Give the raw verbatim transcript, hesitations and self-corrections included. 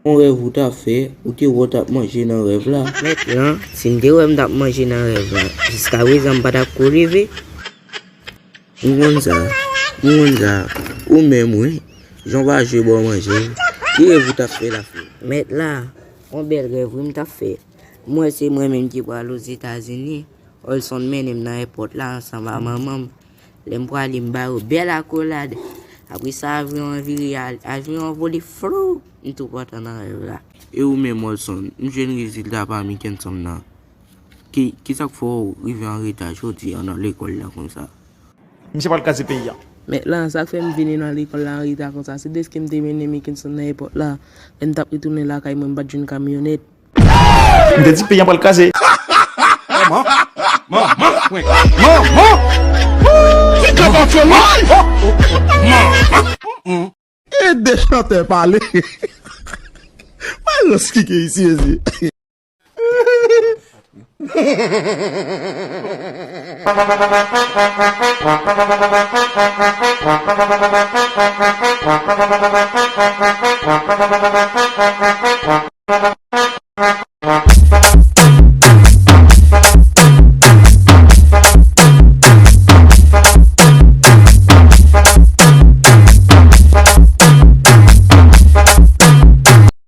Yon rèv ou t ap fè, ou te wè w t ap manje nan rèv la. Mèt lan, si m te wè m t ap manje nan rèv la, jiskaprezan m pa t ap ko leve. M konn sa, m konn sa. Ou menm, wi. Jan w pa jwe bò manje, ki rèv ou t ap fè la, frè? Mèt la, yon bèl rèv, wi, m t ap fè. M wè se mwen menm ki pral Ozetazini. Olson mennen m nan èpòt la ansanm a manman m. Lè m prale, m ba yo bèl akolad. Apre sa, avyon an vire, al- avyon an vole flou, m tou pòtan nan rèv la. E ou menm, Olson, m jwenn rezilta pa Mickenson nan. Ki, ki sa k fè w rive an reta jodi a nan lekòl la konsa? Misye pral kraze peyi a. Mèt lan, sa k fè m vini nan lekòl la an reta konsa, se deske m te mennen Mickenson nan èpòt la. Lè m t ap retounen lakay mwen, m pa t jwenn kamyonèt. M te di peyi a pral kraze. Manman! Manman! Manman! Manman! Manman! E de chantè pale. Mwen rans kike isi, ezi.